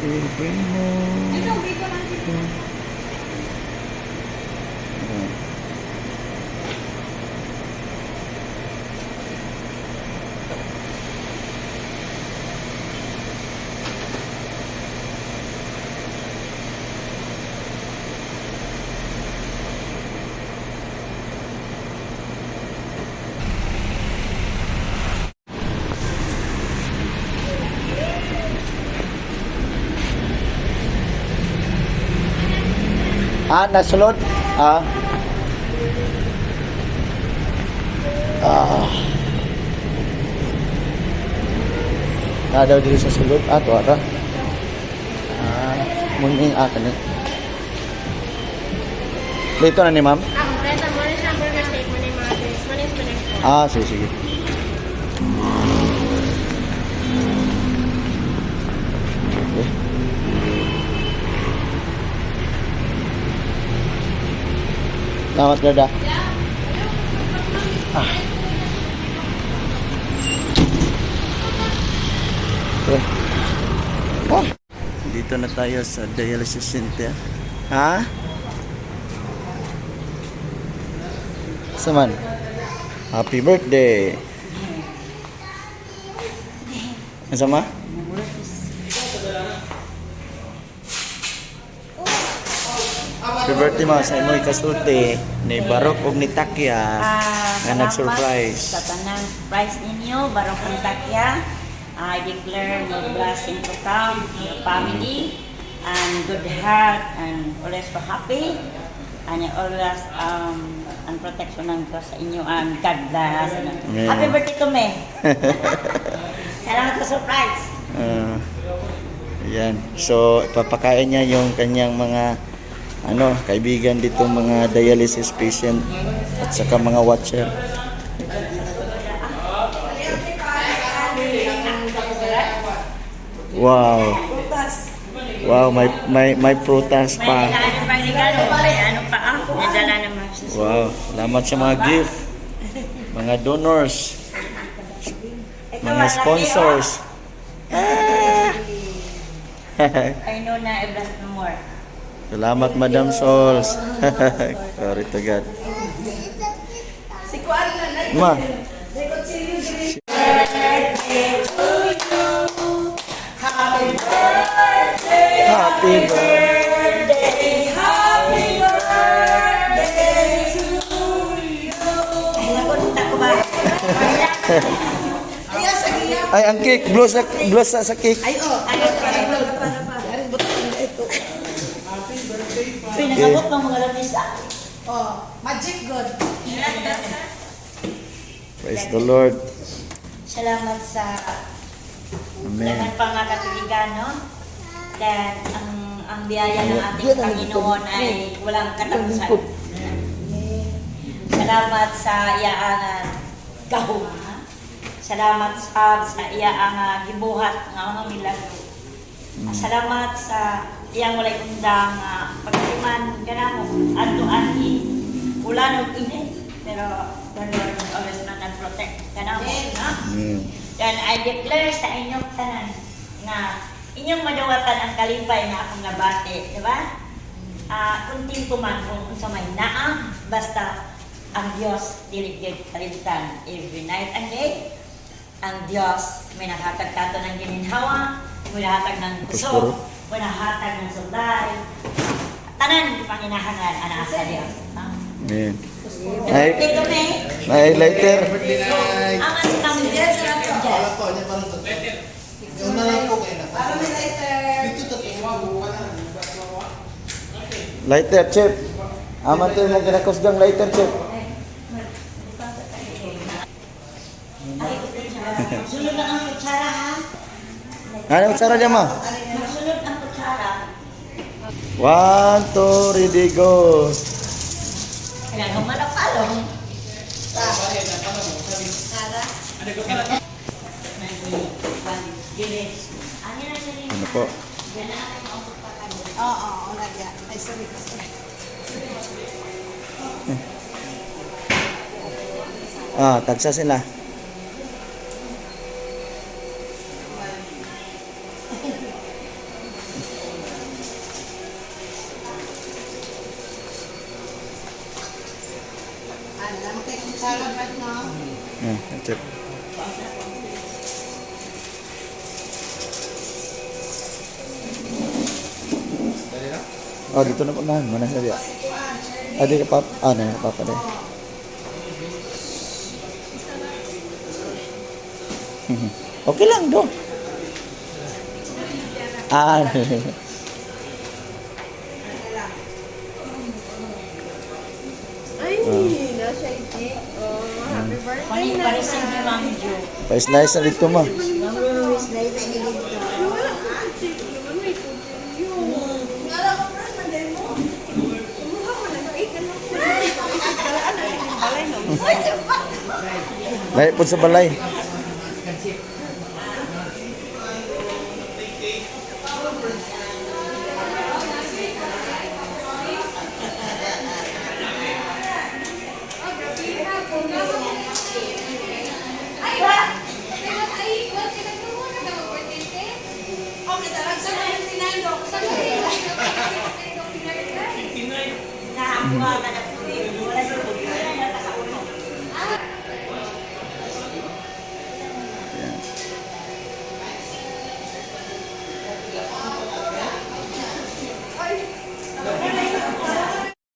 Silbi mo. Ah, nasulod? Ah. Ah. Na daw diri sa sulod. Ah, tuwa ra. Ah, muning ah kani. Dito na ni ma'am? Ah, kompleto mo na siya burger steak mo na yung mga drinks mo na yung spinach po. Ah, sige, sige. Okay. Salamat, Lord, ah. Ah. Okay. Oh. Dito na tayo sa dialysis center. Ha? Saman? Happy birthday! Ang sama? Happy birthday ma sa imoy kasulti ni Barok ug ni Takya Ah, nga salamat nag-surprise. sa tanang surprise ninyo, Barok ang Takya. I declare more blessing to come to your family and good health and always be happy and always ang protection ng Diyos sa inyo and God bless. Amen. Happy birthday to me. Salamat sa surprise. Ah, ayan. So, ipapakain niya yung kanyang mga ano, kaibigan dito, mga dialysis patient at saka mga watcher. Wow. Wow, may prutas May pa. regalo pa regalo, may ano pa ah, nadala naman sa Wow, salamat sa mga gift. Mga donors, Ito, mga malaki, oh. sponsors. Ah! I know na I bless no more. Salamat, Madam Sols. Glory to God. Ma. Happy birthday. Ay, nagunta ko ba? Ay, ang cake. Blow sa cake. Ay, oh. Uy, nakabot ng mga lamisa. Oh, magic good. Praise the Lord. Salamat sa Amen. dagan pa nga katuligan, no? Dahil ang biyaya ng ating Panginoon ay walang katapusan. Salamat sa iyaang gahom. Ha? Salamat sa iyaang gibuhat nga mga milagro. Salamat sa iyang walay undang pagtiman kanamo adto anhi ulan ug init pero the Lord always man and protect kanamo, no? Amen. Then I declare sa inyong tanan nga inyong madawatan ang kalipay nga akong nabati, di ba? Ah, kunting man kung unsa may naa, basta ang Dios dili gyud kalimtan every night and day. Ang Dios may nakahatag kato ng gininhawa, may nahatag ng Puspuro. kusog, may nahatag ng supply. Tanan panginahangan ana sa Dios. Ha? Amen. Ay, Dito me. may lighter. Ama si Ma'am Jess. Para may lighter. Lighter, chef. Ama to yung ginakusgang lighter, chef. Ay, sunod lang ang kutsara ha. Ano, kutsara dyan, ma? Magsunod ang kutsara. One, two, ready, go. Kailangan malapalong. Ano po? Oo, oo, nagya. Ay, sorry. Sorry. Ah, tagsa sila. Salamat, no? Yeah, that's it. Oh, dito na po na. Mana sa diya. Ah, di ka pap. Ah, na, papa di. Okay lang do. Ah. Ay, nasa cake. Oh, happy birthday Mani na. pa-receive ni Mami Jo. Pa-slice na dito mo. Wala ko cake naman, may kutsilyo. Kumuha mo ng cake, ano ko? Kalaan na yung balay, no? Lahi po sa balay. Nakakuha ka.